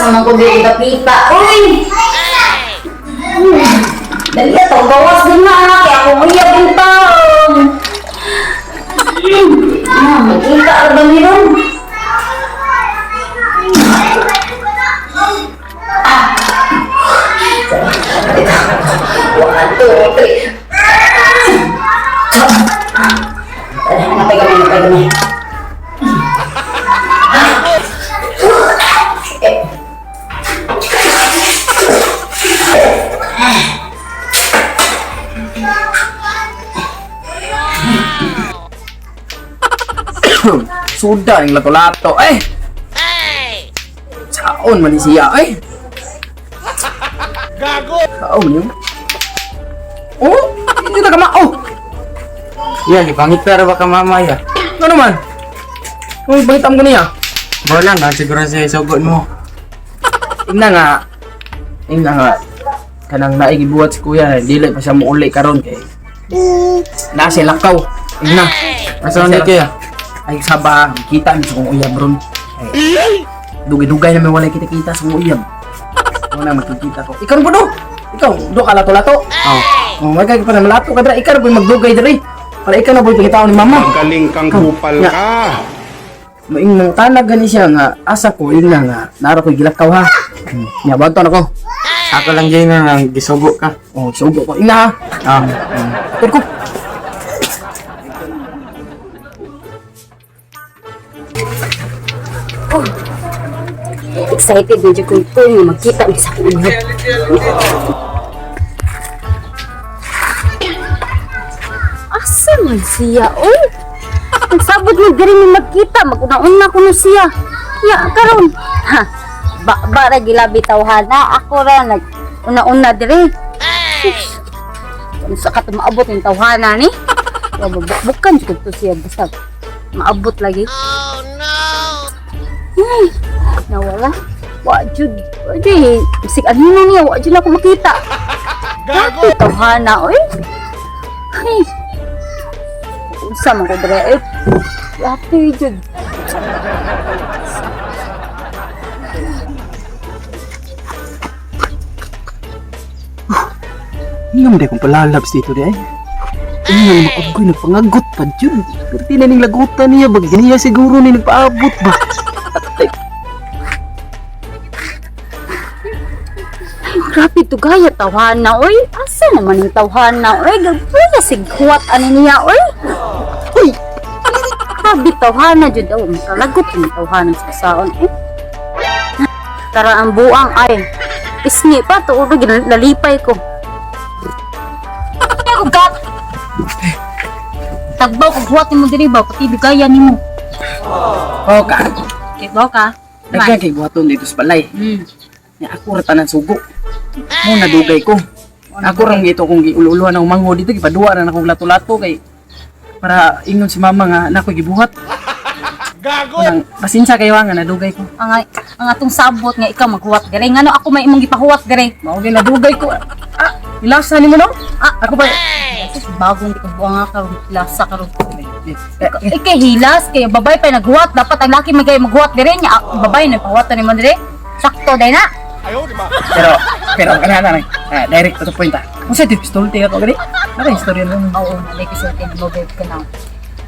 Asa man ko diri dapita? Uy! Dali ato, gawas din na anak. Kaya akong uyab yung taon. Ah, magkita ka ba meron? Ah! One, two, three. Ah! Napay kami, napay kami. Eh. Suda ang lato-lato eh. Saon man ni siya eh. Gago. Saon yun. Oh, hindi na kama. Oh, Yeah, gipangit pero baka mamaya. ano man? Uy, bangit ko niya. Wala na, siguro siya isugod mo. Ingna nga. Ingna nga. Kanang naigibuhat si kuya, dili pa siya muuli karon kay. Nasa lakaw. Ingna. Asa ni kaya? Ay saba, kita mi sa kong uyab ron. Ay, dugay-dugay na may walay kita-kita sa kong uyab. Muna magkikita ko. Ikaw po do. Ikaw, do ka lato-lato. Oh. Oh, may kay pa na malato ka dira. Ikaw na po'y magdugay diri. Para ikaw na po'y pangitaon ni mama. Magaling kang kupal Nga. ka. Maing nang tanag gani siya nga asa ko yun na nga nara ko'y gilakaw ha. Nya banton ako. Ako lang dyan na lang, gisugo ka. Oh, sugo ko. Ina ha. Ah. Pero ko. Excited medyo kung ko nga magkita mi sa akong uyab. Asa man siya, oy? Ang sabot mo diri mi magkita, maguna-una ko no siya. Ya, karon. Ha. Ba ba ra gilabi tawhana, ako ra nag una-una diri. Sus. Unsa ka tumaabot ng tawhana ni? Bukan jud to siya basta maabot lagi. Oh no. Ay, nawala. Wa jud. Wa jud. Bisig ano niya, wa jud ako makita. Gago. Tawhana oy. Ay. Unsa man ko dre eh. Happy jud. Ngam di kong palalabs dito di ay. Ay, nga maagoy, nagpangagot pa dyan. Pero tinaning lagutan niya, bag niya siguro ni nagpaabot ba. Ay, grabe to gaya tawhana oy. Asa naman ang tawhana oy? Gagpuya sig huwat ani niya oy. Uy. Grabe tawhana jud aw makalagot ang tawhana sa saon eh. Tara ang buang ay. Isni pa to ulo ginalipay ko. Ay, ako gat. Tagbaw kog huwat nimo diri ba pati bigaya nimo. Oh, ka. Kay baw ka. Nagkaya kay buhaton dito sa balay. Nya ako ra tanan sugo. Mo nadugay ko. Ako rang gito kung giululuhan ang mangho dito gipaduwa ra na akong lato-lato kay para ingon si mama nga nako gibuhat. Gago. Nang pasensya kayo nga nadugay ko. Ang atong sabot nga ikaw maghuwat diri ngano ako may imong gipahuwat diri. Mao gyud nadugay ko. Ah, ilasa nimo no? Ah, Ako pa. Sus, bagong di ko buang nga karon lasa karon. Eh, Eh, kay hilas kay babay pa naghuwat dapat ang laki magay maghuwat diri nya ah, babay nagpahuwat ni mo diri. Sakto day na. Pero pero kana na ah, direct to the point ah. Unsa di pistol ti ako gani? Naka istorya mo. Oo, nalay ko sulti nimo babe ka na.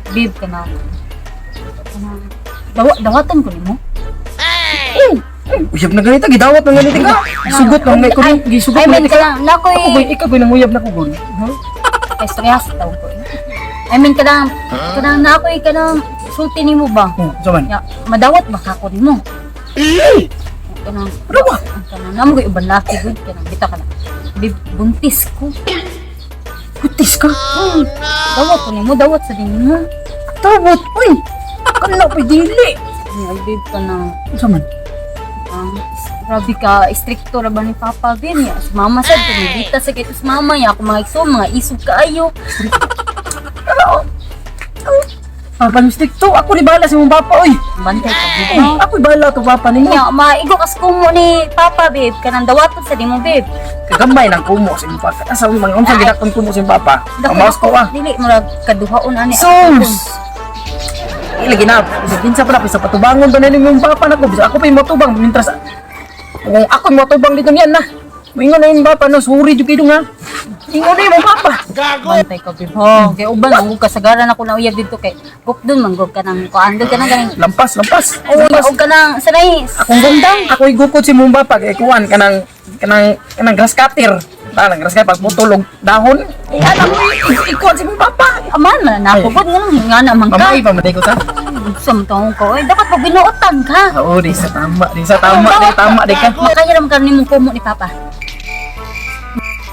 Babe ka na. Kanang dawa dawatan ko nimo. Uyab na ganito, gidawat na ganito ka. Gisugot na ngay ko Ay, gisugot I na mean ganito ka ka. lang nakoy Ako ba ikaw ba nang uyab na ko gon? Huh? ay istorya sa tawag ko. eh. I mean ka lang kanang nakoy kanang sulti nimo ba? Oh, unsa man? Ya, madawat ba ka ko nimo? Kanang Ano ba? Kanang namo koy uban laki gud kanang bita ka na. Babe, buntis ko. Kutis ka. Dawat ko nimo, dawat sa din nimo. Tawot, uy. Kana pa dili. Ay, babe ka na. Unsa man? Ang grabe ka, stricto ra ba ni Papa bin ya. Si Mama sad kumibita sa kay si Mama ya ako mga igsoon, mga isog kaayo. Ah, panmistik to. Ako ni bahala sa imong papa, oy. Bantay ka babe. Uy, ako bahala to papa ninyo. Nya, maigo kas kumo ni Papa babe kanang dawaton sa nimo babe. Kagamay ng kumo sa imong papa. Asa mga unsa gidakon kumo sa imong papa? Dako- Ang ko ah. Dili murag kaduhaon ani. Sus! Ilagi na, bisa kinsa pa na, bisa patubangon pa na nimong papa nako, bisa ako pa yung matubang, mintras. Kung ako mo tubang dito niyan na. Moingon na yung papa no, sorry jud kayo nga. Ingon na yung papa. Bantay ka, babe. Oh, kay uban ang kasagaran ako na uyab dito kay gupdon manggog ka nang kuan ka nang ganing. Lampas, lampas. Oo, og ka nang sanay. Akong gundang, ako igukod si mong papa kay kuan kanang kanang kanang grass cutter. Tanang grass cutter pag putol og dahon. Eh alam mo ikuan si mong papa. Aman man na ako gud nga nga na man ka. Mamay pa matay ko sa. Samtong ko, eh, dapat pag binuotan ka. Oo, di sa tama, di sa tama, di tama di ka. Makahiram ka nimong kumo ni Papa.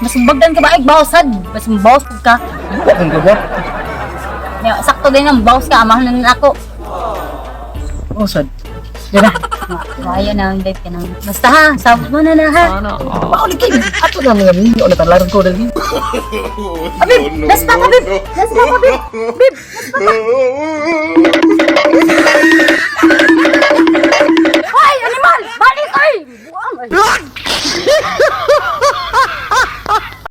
Masumbagdan ka ba? Ay, bawsad. Mas bawas pud ka. Wa kong gabot. Ya, sakto din ang bawas ka. Amahan na ako. Oh, sad. Yan na. Kaya na, babe ka na. Basta ha, sabot mo na na ha. Mao ni kay ato na mga minyo na talaran ko dali. Abib, last pa ka, babe. Last pa ka, babe. Babe, last pa ka. Ay, animal! Balik, ay! Buang, ay.